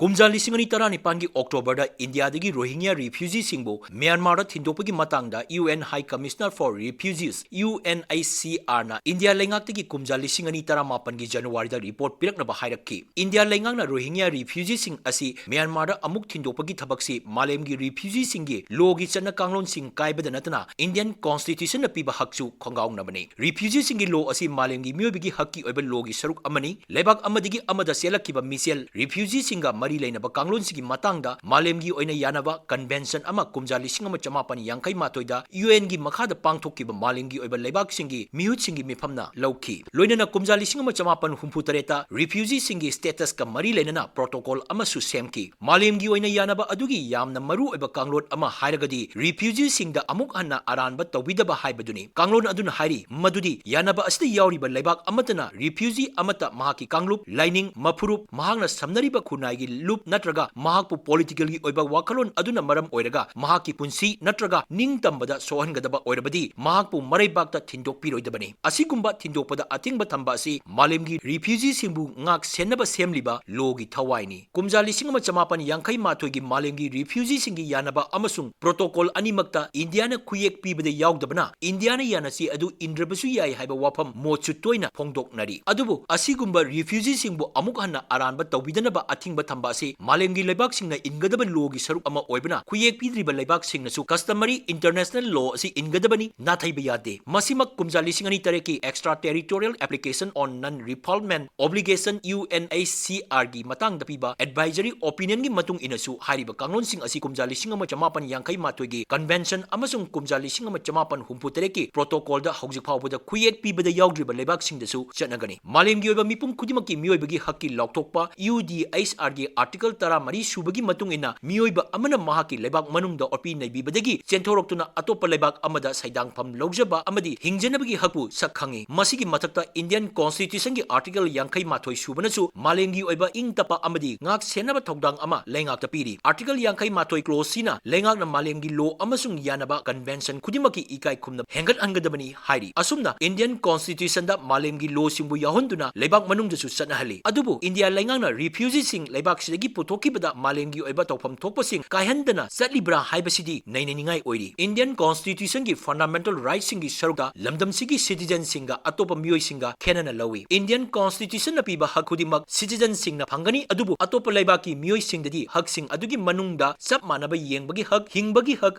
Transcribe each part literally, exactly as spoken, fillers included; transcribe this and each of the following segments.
ꯀꯨꯝꯖꯥ ꯂꯤꯁꯤꯡ ꯑꯅꯤ ꯇꯔꯥꯅꯤꯄꯥꯟꯒꯤ Octoberꯗ ꯏꯟꯗꯤꯌꯥꯗꯒꯤ ꯔꯣꯍꯤꯡꯒ꯭ꯌꯥ refugeeꯁꯤꯡꯕꯨ ꯃ꯭ꯌꯥꯟꯃꯥꯔꯗ ꯊꯤꯟꯗꯣꯛꯄꯒꯤ ꯃꯇꯥꯡꯗ UN High Commissioner for Refugees, UNHCRꯅ ꯏꯟꯗꯤꯌꯥ ꯂꯩꯉꯥꯛꯇꯒꯤ ꯀꯨꯝꯖꯥ ꯂꯤꯁꯤꯡ ꯑꯅꯤ ꯇꯔꯥꯃꯥꯄꯟꯒꯤ Januaryꯗ report ꯄꯤꯔꯛꯅꯕ ꯍꯥꯏꯔꯛꯈꯤ꯫ ꯏꯟꯗꯤꯌꯥ ꯂꯩꯉꯥꯛꯅ ꯔꯣꯍꯤꯡꯒ꯭ꯌꯥ refugeeꯁꯤꯡ ꯑꯁꯤ ꯃ꯭ꯌꯥꯟꯃꯥꯔꯗ ꯑꯃꯨꯛ ꯊꯤꯟꯗꯣꯛꯄꯒꯤ ꯊꯕꯛꯁꯤ ꯃꯥꯂꯦꯝꯒꯤ refugeeꯁꯤꯡꯒꯤ lawꯒꯤ ꯆꯠꯅ ꯀꯥꯡꯂꯣꯟꯁꯤꯡ ꯀꯥꯏꯕꯗ ꯅꯠꯇꯅ Indian Constitutionꯅ ꯄꯤꯕ ꯍꯛꯁꯨ ꯈꯣꯡꯒꯥꯎꯅꯕꯅꯤ꯫ Refugeeꯁꯤꯡꯒꯤ law ꯑꯁꯤ ꯃꯥꯂꯦꯝꯒꯤ ꯃꯤꯑꯣꯏꯕꯒꯤ ꯍꯛꯀꯤ ꯑꯣꯏꯕ lawꯒꯤ ꯁꯔꯨꯛ ꯑꯃꯅꯤ꯫ ꯂꯩꯕꯥꯛ ꯑꯃꯗꯒꯤ ꯑꯃꯗ ꯆꯦꯜꯂꯛꯈꯤꯕ ꯃꯤꯁꯦꯜ refugeeꯁꯤꯡꯒ ꯃꯔꯤ ꯂꯩꯅꯕ ꯀꯥꯡꯂꯣꯟꯁꯤꯡꯒꯤ ꯃꯇꯥꯡꯗ ꯃꯥꯂꯦꯝꯒꯤ ꯑꯣꯏꯅ ꯌꯥꯅꯕ convention ꯑꯃ ꯀꯨꯝꯖꯥ ꯂꯤꯁꯤꯡ ꯑꯃ ꯆꯃꯥꯄꯟ ꯌꯥꯡꯈꯩ ꯃꯥꯊꯣꯏꯗ UNꯒꯤ ꯃꯈꯥꯗ ꯄꯥꯡꯊꯣꯛꯈꯤꯕ ꯃꯥꯂꯦꯝꯒꯤ ꯑꯣꯏꯕ ꯂꯩꯕꯥꯛꯁꯤꯡꯒꯤ ꯃꯤꯍꯨꯠꯁꯤꯡꯒꯤ ꯃꯤꯐꯝꯅ ꯂꯧꯈꯤ꯫ ꯂꯣꯏꯅꯅ ꯀꯨꯝꯖꯥ ꯂꯤꯁꯤꯡ ꯑꯃ ꯆꯃꯥꯄꯟ ꯍꯨꯝꯐꯨ ꯇꯔꯦꯠꯇ refugeeꯁꯤꯡꯒꯤ statusꯀ ꯃꯔꯤ ꯂꯩꯅꯅ protocol ꯑꯃꯁꯨ ꯁꯦꯝꯈꯤ꯫ ꯃꯥꯂꯦꯝꯒꯤ ꯑꯣꯏꯅ ꯌꯥꯅꯕ ꯑꯗꯨꯒꯤ ꯌꯥꯝꯅ ꯃꯔꯨ ꯑꯣꯏꯕ ꯀꯥꯡꯂꯣꯟ ꯑꯃ ꯍꯥꯏꯔꯒꯗꯤ refugeeꯁꯤꯡꯗ ꯑꯃꯨꯛ ꯍꯟꯅ ꯑꯔꯥꯟꯕ ꯇꯧꯕꯤꯗꯕ ꯍꯥꯏꯕꯗꯨꯅꯤ꯫ ꯀꯥꯡꯂꯣꯟ ꯑꯗꯨꯅ ꯍꯥꯏꯔꯤ ꯃꯗꯨꯗꯤ ꯌꯥꯅꯕ ꯑꯁꯤꯗ ꯌꯥꯎꯔꯤꯕ ꯂꯩꯕꯥꯛ ꯑꯃꯠꯇꯅ refugee ꯑꯃꯠꯇ ꯃꯍꯥꯛꯀꯤ ꯀꯥꯡꯂꯨꯞ, ꯂꯥꯏꯅꯤꯡ, ꯃꯐꯨꯔꯨꯞ, ꯃꯍꯥꯛꯅ ꯁꯝꯅꯔꯤꯕ ꯈꯨꯟꯅꯥꯏꯒꯤ ꯂꯨꯞ ꯅꯠꯇ꯭ꯔꯒ ꯃꯍꯥꯛꯄꯨ politicalꯒꯤ ꯑꯣꯏꯕ ꯋꯥꯈꯜꯂꯣꯟ ꯑꯗꯨꯅ ꯃꯔꯝ ꯑꯣꯏꯔꯒ ꯃꯍꯥꯛꯀꯤ ꯄꯨꯟꯁꯤ ꯅꯠꯇ꯭ꯔꯒ ꯅꯤꯡꯇꯝꯕꯗ ꯁꯣꯛꯍꯟꯒꯗꯕ ꯑꯣꯏꯔꯕꯗꯤ ꯃꯍꯥꯛꯄꯨ ꯃꯔꯩꯕꯥꯛꯇ ꯊꯤꯟꯗꯣꯛꯄꯤꯔꯣꯏꯗꯕꯅꯤ꯫ ꯑꯁꯤꯒꯨꯝꯕ ꯊꯤꯟꯗꯣꯛꯄꯗ ꯑꯊꯤꯡꯕ ꯊꯝꯕ ꯑꯁꯤ ꯃꯥꯂꯦꯝꯒꯤ refugeeꯁꯤꯡꯕꯨ ꯉꯥꯛ ꯁꯦꯟꯅꯕ ꯁꯦꯝꯂꯤꯕ lawꯒꯤ ꯊꯋꯥꯏꯅꯤ꯫ ꯀꯨꯝꯖꯥ ꯂꯤꯁꯤꯡ ꯑꯃ ꯆꯃꯥꯄꯟ ꯌꯥꯡꯈꯩ ꯃꯥꯊꯣꯏꯒꯤ ꯃꯥꯂꯦꯝꯒꯤ refugeeꯁꯤꯡꯒꯤ ꯌꯥꯅꯕ ꯑꯃꯁꯨꯡ protocol ꯑꯅꯤꯃꯛꯇ ꯏꯟꯗꯤꯌꯥꯅ ꯈꯨꯌꯦꯛ ꯄꯤꯕꯗ ꯌꯥꯎꯗꯕꯅ ꯏꯟꯗꯤꯌꯥꯅ ꯌꯥꯅꯁꯤ ꯑꯗꯨ ꯏꯟꯗ꯭ꯔꯕꯁꯨ ꯌꯥꯏ ꯍꯥꯏꯕ ꯋꯥꯐꯝ ꯃꯣꯠꯁꯨ ꯇꯣꯏꯅ ꯐꯣꯡꯗꯣꯛꯅꯔꯤ꯫ ꯑꯗꯨꯕꯨ ꯑꯁꯤꯒꯨꯝꯕ refugeeꯁꯤꯡꯕꯨ ꯑꯃꯨꯛ ꯍꯟꯅ ꯑꯔꯥꯟꯕ ꯇꯧꯕꯤꯗꯅꯕ ꯑꯊꯤꯡꯕ ꯊꯝꯕ ꯑꯁꯤ ꯃꯥꯂꯦꯝꯒꯤ ꯂꯩꯕꯥꯛꯁꯤꯡꯅ ꯏꯟꯒꯗꯕ lawꯒꯤ ꯁꯔꯨꯛ ꯑꯃ ꯑꯣꯏꯕꯅ ꯈꯨꯌꯦꯛ ꯄꯤꯗ꯭ꯔꯤꯕ ꯂꯩꯕꯥꯛꯁꯤꯡꯅꯁꯨ customary international law ꯑꯁꯤ ꯏꯟꯒꯗꯕꯅꯤ, ꯅꯥꯊꯩꯕ ꯌꯥꯗꯦ꯫ ꯃꯁꯤꯃꯛ ꯀꯨꯝꯖꯥ ꯂꯤꯁꯤꯡ ꯑꯅꯤ ꯇꯔꯦꯠꯀꯤ Extraterritorial Application on Non-Refoulement Obligation, UNHCRꯒꯤ ꯃꯇꯥꯡꯗ ꯄꯤꯕ advisory opinionꯒꯤ ꯃꯇꯨꯡ ꯏꯟꯅꯁꯨ ꯍꯥꯏꯔꯤꯕ ꯀꯥꯡꯂꯣꯟꯁꯤꯡ ꯑꯁꯤ ꯀꯨꯝꯖꯥ ꯂꯤꯁꯤꯡ ꯑꯃ ꯆꯃꯥꯄꯟ ꯌꯥꯡꯈꯩ ꯃꯥꯊꯣꯏꯒꯤ convention ꯑꯃꯁꯨꯡ ꯀꯨꯝꯖꯥ ꯂꯤꯁꯤꯡ ꯑꯃ ꯆꯃꯥꯄꯟ ꯍꯨꯝꯐꯨ ꯇꯔꯦꯠꯀꯤ protocolꯗ ꯍꯧꯖꯤꯛ ꯐꯥꯎꯕꯗ ꯈꯨꯌꯦꯛ ꯄꯤꯕꯗ ꯌꯥꯎꯗ꯭ꯔꯤꯕ ꯂꯩꯕꯥꯛꯁꯤꯡꯗꯁꯨ ꯆꯠꯅꯒꯅꯤ꯫ ꯃꯥꯂꯦꯝꯒꯤ ꯑꯣꯏꯕ ꯃꯤꯄꯨꯝ ꯈꯨꯗꯤꯡꯃꯛꯀꯤ ꯃꯤꯑꯣꯏꯕꯒꯤ ꯍꯛꯀꯤ ꯂꯥꯎꯊꯣꯛꯄ UDHRꯒꯤ article ꯇꯔꯥꯃꯔꯤ ꯁꯨꯕꯒꯤ ꯃꯇꯨꯡ ꯏꯟꯅ ꯃꯤꯑꯣꯏꯕ ꯑꯃꯅ ꯃꯍꯥꯛꯀꯤ ꯂꯩꯕꯥꯛ ꯃꯅꯨꯡꯗ ꯑꯣꯠꯄꯤ ꯅꯩꯕꯤꯕꯗꯒꯤ ꯆꯦꯟꯊꯣꯔꯛꯇꯨꯅ ꯑꯇꯣꯞꯄ ꯂꯩꯕꯥꯛ ꯑꯃꯗ ꯁꯩꯗꯥꯡꯐꯝ ꯂꯧꯖꯕ ꯑꯃꯗꯤ ꯍꯤꯡꯖꯅꯕꯒꯤ ꯍꯛꯄꯨ ꯁꯛ ꯈꯪꯉꯤ꯫ ꯃꯁꯤꯒꯤ ꯃꯊꯛꯇ Indian Constitutionꯒꯤ article ꯌꯥꯡꯈꯩ ꯃꯥꯊꯣꯏ ꯁꯨꯕꯅꯁꯨ ꯃꯥꯂꯦꯝꯒꯤ ꯑꯣꯏꯕ ꯏꯪ ꯇꯞꯄ ꯑꯃꯗꯤ ꯉꯥꯛ ꯁꯦꯟꯅꯕ ꯊꯧꯗꯥꯡ ꯑꯃ ꯂꯩꯉꯥꯛꯇ ꯄꯤꯔꯤ꯫ Article ꯌꯥꯡꯈꯩ ꯃꯥꯊꯣꯏ clauseꯁꯤꯅ ꯂꯩꯉꯥꯛꯅ ꯃꯥꯂꯦꯝꯒꯤ law ꯑꯃꯁꯨꯡ ꯌꯥꯅꯕ convention ꯈꯨꯗꯤꯡꯃꯛꯀꯤ ꯏꯀꯥꯏ ꯈꯨꯝꯅꯕ ꯍꯦꯟꯒꯠꯍꯟꯒꯗꯕꯅꯤ ꯍꯥꯏꯔꯤ꯫ ꯑꯁꯨꯝꯅ Indian Constitutionꯗ ꯃꯥꯂꯦꯝꯒꯤ lawꯁꯤꯡꯕꯨ ꯌꯥꯎꯍꯟꯗꯨꯅ ꯂꯩꯕꯥꯛ ꯃꯅꯨꯡꯗꯁꯨ ꯆꯠꯅꯍꯜꯂꯤ꯫ ꯑꯗꯨꯕꯨ ꯏꯟꯗꯤꯌꯥ ꯂꯩꯉꯥꯛꯅ refugeeꯁꯤꯡ ꯂꯩꯕꯥꯛ ꯗꯒꯤ ꯄꯨꯊꯣꯛꯈꯤꯕꯗ ꯃꯥꯂꯦꯝꯒꯤ ꯑꯣꯏꯕ ꯇꯧꯐꯝ ꯊꯣꯛꯄꯁꯤꯡ ꯀꯥꯏꯍꯟꯗꯅ ꯆꯠꯂꯤꯕ꯭ꯔꯥ ꯍꯥꯏꯕꯁꯤꯗꯤ ꯅꯩꯅꯅꯤꯡꯉꯥꯏ ꯑꯣꯏꯔꯤ꯫ Indian Constitution ꯒꯤ fundamental right ꯁꯤꯡꯒꯤ ꯁꯔꯨꯛꯇ ꯂꯝꯗꯝꯁꯤꯒꯤ citizen ꯁꯤꯡꯒ ꯑꯇꯣꯞꯄ ꯃꯤꯑꯣꯏꯁꯤꯡꯒ ꯈꯦꯠꯅꯅ ꯂꯧꯏ꯫ Indian Constitution ꯅ ꯄꯤꯕ ꯍꯛ ꯈꯨꯗꯤꯡꯃꯛ citizen ꯁꯤꯡꯅ ꯐꯪꯒꯅꯤ, ꯑꯗꯨꯕꯨ ꯑꯇꯣꯞꯄ ꯂꯩꯕꯥꯛꯀꯤ ꯃꯤꯑꯣꯏꯁꯤꯡꯗꯗꯤ ꯍꯛꯁꯤꯡ ꯑꯗꯨꯒꯤ ꯃꯅꯨꯡꯗ ꯆꯞ ꯃꯥꯟꯅꯕ ꯌꯦꯡꯕꯒꯤ ꯍꯛ, ꯍꯤꯡꯕꯒꯤ ꯍꯛ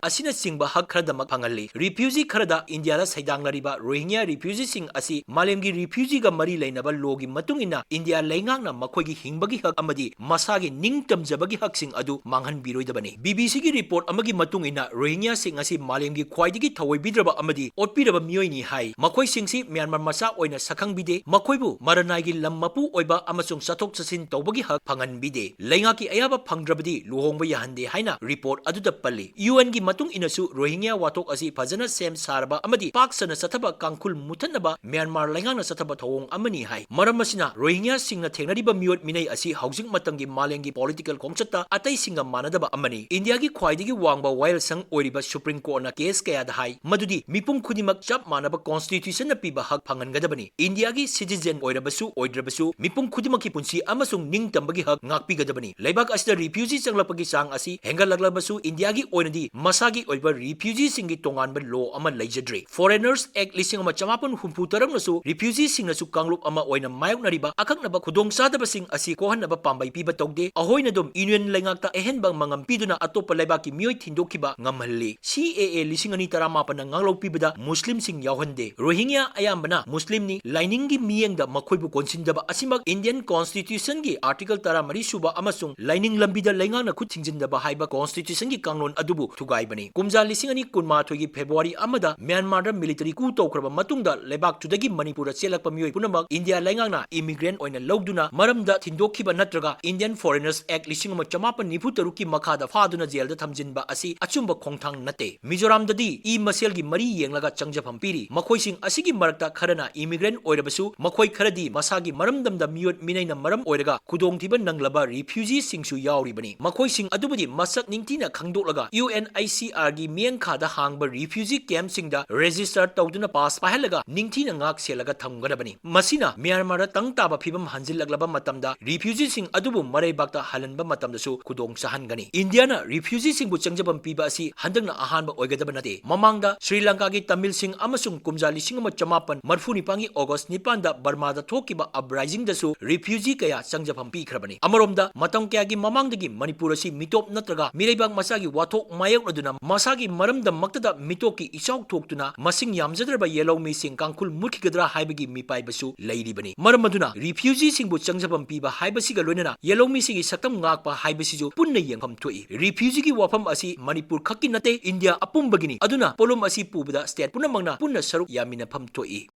ꯑꯁꯤꯅꯆꯤꯡꯕ ꯍꯛ ꯈꯔꯗꯃꯛ ꯐꯪꯍꯜꯂꯤ꯫ Refugee ꯈꯔꯗ ꯏꯟꯗꯤꯌꯥꯗ ꯁꯩꯗꯥꯡꯅꯔꯤꯕ ꯔꯣꯍꯤꯡꯒ꯭ꯌꯥ refugee ꯁꯤꯡ ꯑꯁꯤ ꯃꯥꯂꯦꯝꯒꯤ refugee ꯒ ꯃꯔꯤ ꯂꯩꯅꯕ law ꯒꯤ ꯃꯇꯨꯡ ꯏꯟꯅ ꯏꯟꯗꯤꯌꯥ ꯂꯩꯉꯥꯛꯅ ꯃꯈꯣꯏꯒꯤ ꯍꯤꯡꯕꯒꯤ ꯍꯛ ꯑꯃꯗꯤ ꯃꯁꯥꯒꯤ ꯅꯤꯡꯇꯝꯖꯕꯒꯤ ꯍꯛꯁꯤꯡ ꯑꯗꯨ ꯃꯥꯡꯍꯟꯕꯤꯔꯣꯏꯗꯕꯅꯤ꯫ B B C ꯒꯤ report ꯑꯃꯒꯤ ꯃꯇꯨꯡ ꯏꯟꯅ ꯔꯣꯍꯤꯡꯒ꯭ꯌꯥꯁꯤꯡ ꯑꯁꯤ ꯃꯥꯂꯦꯝꯒꯤ ꯈ꯭ꯋꯥꯏꯗꯒꯤ ꯊꯑꯣꯏꯕꯤꯗ꯭ꯔꯕ ꯑꯃꯗꯤ ꯑꯣꯠꯄꯤꯔꯕ ꯃꯤꯑꯣꯏꯅꯤ ꯍꯥꯏ꯫ ꯃꯈꯣꯏꯁꯤꯡꯁꯤ ꯃ꯭ꯌꯥꯟꯃꯥꯔ ꯃꯆꯥ ꯑꯣꯏꯅ ꯁꯛꯈꯪꯕꯤꯗꯦ, ꯃꯈꯣꯏꯕꯨ ꯃꯔꯅꯥꯏꯒꯤ ꯂꯝ ꯃꯄꯨ ꯑꯣꯏꯕ ꯑꯃꯁꯨꯡ ꯆꯠꯊꯣꯛ ꯆꯠꯁꯤꯟ ꯇꯧꯕꯒꯤ ꯍꯛ ꯐꯪꯍꯟꯕꯤꯗꯦ, ꯂꯩꯉꯥꯛꯀꯤ ꯑꯌꯥꯕ ꯐꯪꯗ꯭ꯔꯕꯗꯤ ꯂꯨꯍꯣꯡꯕ ꯌꯥꯍꯟꯗꯦ ꯍꯥꯏꯅ report ꯑꯗꯨꯗ ꯄꯜꯂꯤ꯫ UN ꯒꯤ ꯃꯇꯨꯡ ꯏꯟꯅꯁꯨ ꯔꯣꯍꯤꯡꯒ꯭ꯌꯥ ꯋꯥꯊꯣꯛ ꯑꯁꯤ ꯐꯖꯅ ꯁꯦꯝ ꯁꯥꯔꯕ ꯑꯃꯗꯤ ꯄꯥꯛ ꯁꯟꯅ ꯆꯠꯊꯕ ꯀꯥꯡꯈꯨꯜ ꯃꯨꯊꯠꯅꯕ ꯃ꯭ꯌꯥꯟꯃꯥꯔ ꯂꯩꯉꯥꯛꯅ ꯆꯠꯊꯕ ꯊꯧꯑꯣꯡ ꯑꯃꯅꯤ ꯍꯥꯏ꯫ ꯃꯔꯝ ꯑꯁꯤꯅ ꯔꯣꯍꯤꯡꯒ꯭ꯌꯥꯁꯤꯡꯅ ꯊꯦꯡꯅꯔꯤꯕ ꯃꯤꯑꯣꯠ ꯃꯤꯅꯩ ꯑꯁꯤ ꯍꯧꯖꯤꯛ ꯃꯇꯝꯒꯤ ꯃꯥꯂꯦꯝꯒꯤ political ꯈꯣꯡꯆꯠꯇ ꯑꯇꯩꯁꯤꯡꯒ ꯃꯥꯟꯅꯗꯕ ꯑꯃꯅꯤ꯫ ꯏꯟꯗꯤꯌꯥꯒꯤ ꯈ꯭ꯋꯥꯏꯗꯒꯤ ꯋꯥꯡꯕ ꯋꯥꯌꯦꯜꯁꯪ ꯑꯣꯏꯔꯤꯕ Supreme Court ꯅ case ꯀꯌꯥꯗ ꯍꯥꯏ ꯃꯗꯨꯗꯤ ꯃꯤꯄꯨꯝ ꯈꯨꯗꯤꯡꯃꯛ ꯆꯞ ꯃꯥꯟꯅꯕ Constitution ꯅ ꯄꯤꯕ ꯍꯛ ꯐꯪꯍꯟꯒꯗꯕꯅꯤ꯫ ꯏꯟꯗꯤꯌꯥꯒꯤ citizen ꯑꯣꯏꯔꯕꯁꯨ ꯑꯣꯏꯗ꯭ꯔꯕꯁꯨ ꯃꯤꯄꯨꯝ ꯈꯨꯗꯤꯡꯃꯛꯀꯤ ꯄꯨꯟꯁꯤ ꯑꯃꯁꯨꯡ ꯅꯤꯡꯇꯝꯕꯒꯤ ꯍꯛ ꯉꯥꯛꯄꯤꯒꯗꯕꯅꯤ꯫ ꯂꯩꯕꯥꯛ ꯑꯁꯤꯗ refugee ꯆꯪꯂꯛꯄꯒꯤ ꯆꯥꯡ ꯑꯁꯤ ꯍꯦꯟꯒꯠꯂꯛꯂꯕꯁꯨ ꯏꯟꯗꯤꯌꯥꯒꯤ ꯑꯣꯏꯅꯗꯤ ꯃꯁꯥꯒꯤ ꯑꯣꯏꯕ refugee ꯁꯤꯡꯒꯤ ꯇꯣꯉꯥꯟꯕ law ꯑꯃ ꯂꯩꯖꯗ꯭ꯔꯤ꯫ Foreigners Act ꯂꯤꯁꯤꯡ ꯑꯃ ꯆꯃꯥꯄꯟ ꯍꯨꯝꯐꯨ ꯇꯔꯨꯛꯅꯁꯨ refugee ꯁꯤꯡꯅꯁꯨ ꯀꯥꯡꯂꯨꯞ ꯑꯃ ꯑꯣꯏꯅ ꯃꯥꯌꯣꯛꯅꯔꯤꯕ ꯑꯀꯛꯅꯕ ꯈꯨꯗꯣꯡꯆꯥꯗꯕꯁꯤꯡ ꯑꯁꯤ ꯀꯣꯛꯍꯟꯅꯕ ꯄꯥꯝꯕꯩ ꯄꯤꯕ ꯇꯧꯗꯦ꯫ ꯑꯩꯈꯣꯏꯅ ꯑꯗꯨꯝ Union ꯂꯩꯉꯥꯛꯇ ꯑꯍꯦꯟꯕ ꯃꯉꯝ ꯄꯤꯗꯨꯅ ꯑꯇꯣꯞꯄ ꯂꯩꯕꯥꯛꯀꯤ ꯃꯤꯑꯣꯏ ꯊꯤꯟꯗꯣꯛꯈꯤꯕ ꯉꯝꯍꯜꯂꯤ꯫ C A A ꯂꯤꯁꯤꯡ ꯑꯅꯤ ꯇꯔꯥꯃꯥꯄꯟꯅ ꯉꯥꯛꯂꯧ ꯄꯤꯕꯗ ꯃꯨꯁꯂꯤꯝꯁꯤꯡ ꯌꯥꯎꯍꯟꯗꯦ꯫ ꯔꯣꯍꯤꯡꯒ꯭ꯌꯥ ꯑꯌꯥꯝꯕꯅ ꯃꯨꯁꯂꯤꯝꯅꯤ꯫ ꯂꯥꯏꯅꯤꯡꯒꯤ ꯃꯤꯠꯌꯦꯡꯗ ꯃꯈꯣꯏꯕꯨ ꯀꯣꯟꯁꯤꯟꯗꯕ ꯑꯁꯤꯃꯛ Indian Constitution ꯒꯤ Article ꯇꯔꯥꯃꯔꯤ ꯁꯨꯕ ꯑꯃꯁꯨꯡ ꯂꯥꯏꯅꯤꯡ ꯂꯝꯕꯤꯗ ꯂꯩꯉꯥꯛꯅ ꯈꯨꯠ ꯊꯤꯡꯖꯤꯟꯗꯕ ꯍꯥꯏꯕ Constitution ꯒꯤ ꯀꯥꯡꯂꯣꯟ ꯑꯗꯨꯕꯨ ꯊꯨꯒꯥꯏꯕꯅꯤ꯫ ꯀꯨꯝꯖꯥ ꯂꯤꯁꯤꯡ ꯑꯅꯤ ꯀꯨꯟꯃꯥꯊꯣꯏꯒꯤ February ꯑꯃꯗ ꯃ꯭ꯌꯥꯟꯃꯥꯔꯗ military coup ꯇꯧꯈ꯭ꯔꯕ ꯃꯇꯨꯡꯗ ꯂꯩꯕꯥꯛꯇꯨꯗꯒꯤ ꯃꯅꯤꯄꯨꯔꯗ ꯆꯦꯜꯂꯛꯄ ꯃꯤꯑꯣꯏ ꯄꯨꯝꯅꯃꯛ ꯏꯟꯗꯤꯌꯥ ꯂꯩꯉꯥꯛꯅ immigrant ꯑꯣꯏꯅ ꯂꯧꯗꯨꯅ ꯃꯔꯝꯗ ꯊꯤꯟꯗꯣꯛꯈꯤꯕ ꯅꯠꯇ꯭ꯔꯒ Indian Foreigners Act ꯂꯤꯁꯤꯡ ꯑꯃ ꯆꯃꯥꯄꯟ ꯅꯤꯐꯨ ꯇꯔꯨꯛꯀꯤ ꯃꯈꯥꯗ ꯐꯥꯗꯨꯅ ꯖꯦꯜꯗ ꯊꯝꯖꯤꯟꯕ ꯑꯁꯤ ꯑꯆꯨꯝꯕ ꯈꯣꯡꯊꯥꯡ ꯅꯠꯇꯦ꯫ ꯃꯤꯖꯣꯔꯥꯝꯗꯗꯤ ꯏ ꯃꯁꯦꯜꯒꯤ ꯃꯔꯤ ꯌꯦꯡꯂꯒ ꯆꯪꯖꯐꯝ ꯄꯤꯔꯤ꯫ ꯃꯈꯣꯏꯁꯤꯡ ꯑꯁꯤꯒꯤ ꯃꯔꯛꯇ ꯈꯔꯅ immigrant ꯑꯣꯏꯔꯕꯁꯨ, ꯃꯈꯣꯏ ꯈꯔꯗꯤ ꯃꯁꯥꯒꯤ ꯃꯔꯝꯗꯝꯗ ꯃꯤꯑꯣꯠ ꯃꯤꯅꯩꯅ ꯃꯔꯝ ꯑꯣꯏꯔꯒ ꯈꯨꯗꯣꯡꯊꯤꯕ ꯅꯪꯂꯕ refugee ꯁꯤꯡꯁꯨ ꯌꯥꯎꯔꯤꯕꯅꯤ꯫ ꯃꯈꯣꯏꯁꯤꯡ ꯑꯗꯨꯕꯨꯗꯤ ꯃꯁꯛ ꯅꯤꯡꯊꯤꯅ ꯈꯪꯗꯣꯛꯂꯒ U N H C R ꯒꯤ ꯃꯤꯠꯌꯦꯡꯈꯥꯗ ꯍꯥꯡꯕ refugee camp ꯁꯤꯡꯗ register ꯇꯧꯗꯨꯅ pass ꯄꯥꯏꯍꯜꯂꯒ ꯅꯤꯡꯊꯤꯅ ꯉꯥꯛ ꯁꯦꯜꯂꯒ ꯊꯝꯒꯗꯕꯅꯤ꯫ ꯃꯁꯤꯅ ꯃ꯭ꯌꯥꯟꯃꯥꯔꯗ ꯇꯪ ꯇꯥꯕ ꯐꯤꯕꯝ ꯍꯟꯖꯤꯜꯂꯛꯂꯕ ꯃꯇꯝꯗ refugee ꯁꯤꯡ ꯑꯗꯨꯕꯨ ꯃꯔꯩ ꯂꯩꯕꯥꯛꯇ ꯍꯜꯍꯟꯕ ꯃꯇꯝꯗꯁꯨ ꯈꯨꯗꯣꯡ ꯆꯥꯍꯟꯒꯅꯤ꯫ ꯏꯟꯗꯤꯌꯥꯅ refugeeꯁꯤꯡꯕꯨ ꯆꯪꯖꯐꯝ ꯄꯤꯕ ꯑꯁꯤ ꯍꯟꯗꯛꯅ ꯑꯍꯥꯟꯕ ꯑꯣꯏꯒꯗꯕ ꯅꯠꯇꯦ꯫ ꯃꯃꯥꯡꯗ ꯁ꯭ꯔꯤ ꯂꯪꯀꯥꯒꯤ ꯇꯥꯃꯤꯜꯁꯤꯡ ꯑꯃꯁꯨꯡ ꯀꯨꯝꯖꯥ ꯂꯤꯁꯤꯡ ꯑꯃ ꯆꯃꯥꯄꯟ ꯃꯔꯤꯐꯨ ꯅꯤꯄꯥꯟꯒꯤ ꯑꯣꯒꯁ ꯅꯤꯄꯥꯟꯗ ꯕꯔꯃꯥꯗ ꯊꯣꯛꯈꯤꯕ uprisingꯗꯁꯨ refugee ꯀꯌꯥ ꯆꯪꯖꯐꯝ ꯄꯤꯈ꯭ꯔꯕꯅꯤ꯫ ꯑꯃꯔꯣꯝꯗ, ꯃꯇꯝ ꯀꯌꯥꯒꯤ ꯃꯃꯥꯡꯗꯒꯤ ꯃꯅꯤꯄꯨꯔ ꯑꯁꯤ ꯃꯤꯇꯣꯞ ꯅꯠꯇ꯭ꯔꯒ ꯃꯤꯔꯩꯕꯥꯛ ꯃꯆꯥꯒꯤ ꯋꯥꯊꯣꯛ ꯃꯥꯌꯣꯛꯅꯗꯨꯅ ꯃꯁꯥꯒꯤ ꯃꯔꯝꯗꯃꯛꯇꯗ ꯃꯤꯇꯣꯞꯀꯤ ꯏꯆꯥꯎ ꯊꯣꯛꯇꯨꯅ ꯃꯁꯤꯡ ꯌꯥꯝꯖꯗ꯭ꯔꯕ ꯌꯦꯜꯍꯧꯃꯤꯁꯤꯡ ꯀꯥꯡꯈꯨꯜ ꯃꯨꯠꯈꯤꯒꯗ꯭ꯔꯥ ꯍꯥꯏꯕꯒꯤ ꯃꯤꯄꯥꯏꯕꯁꯨ ꯂꯩꯔꯤꯕꯅꯤ꯫ ꯃꯔꯝ ꯑꯗꯨꯅ refugeeꯁꯤꯡꯕꯨ ꯆꯪꯖꯐꯝ ꯄꯤꯕ ꯍꯥꯏꯕꯁꯤꯒ ꯂꯣꯏꯅꯅ ꯌꯦꯜꯍꯧꯃꯤꯁꯤꯡꯒꯤ ꯁꯛꯇꯝ ꯉꯥꯛꯄ ꯍꯥꯏꯕꯁꯤꯁꯨ ꯄꯨꯟꯅ ꯌꯦꯡꯐꯝ ꯊꯣꯛꯏ꯫ Refugeeꯒꯤ ꯋꯥꯐꯝ ꯑꯁꯤ ꯃꯅꯤꯄꯨꯔ ꯈꯛꯀꯤ ꯅꯠꯇꯦ, ꯏꯟꯗꯤꯌꯥ ꯑꯄꯨꯝꯕꯒꯤꯅꯤ꯫ ꯑꯗꯨꯅ ꯄꯣꯠꯂꯨꯝ ꯑꯁꯤ ꯄꯨꯕꯗ state ꯄꯨꯝꯅꯃꯛꯅ ꯄꯨꯟꯅ ꯁꯔꯨꯛ ꯌꯥꯃꯤꯟꯅꯐꯝ ꯊꯣꯛꯏ꯫